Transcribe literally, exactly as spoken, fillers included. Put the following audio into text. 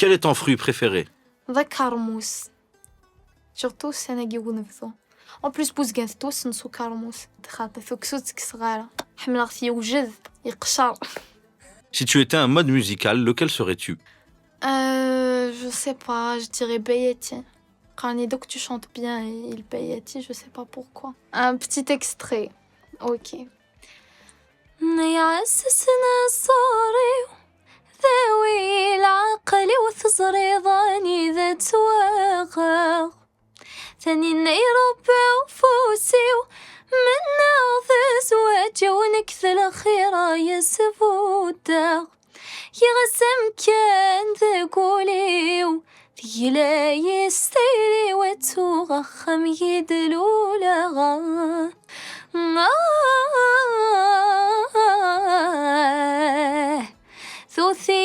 Quel est ton fruit préféré? D akermus. Surtout ussan-agi n unebdu. En plus, Buzgan tettwassen s ukermus. Xaṭi, tuksut seg sɣara. Ḥemmleɣ-t yewjed, yeqcer. Si tu étais un mode musical, lequel serais-tu? Euh, je sais pas, je dirais Bayati. Qqaren-iyi-d akk tu chantes bien il Bayati, je sais pas pourquoi. Un petit extrait. Ok. Nniɣ-as s neṣṣur-iw, dawi leɛqel-iw, teẓriḍ anida ttwaɣeɣ. Taninna iṛebba ufus-iw, mennaɣ d zzwaǧ-iw, nekk d lxir ay as-buddeɣ. Yiɣes amkan deg wul-iw, tegla-yi s tayri-w, ad tuɣ axxam i d-luleɣ. Ah, tuti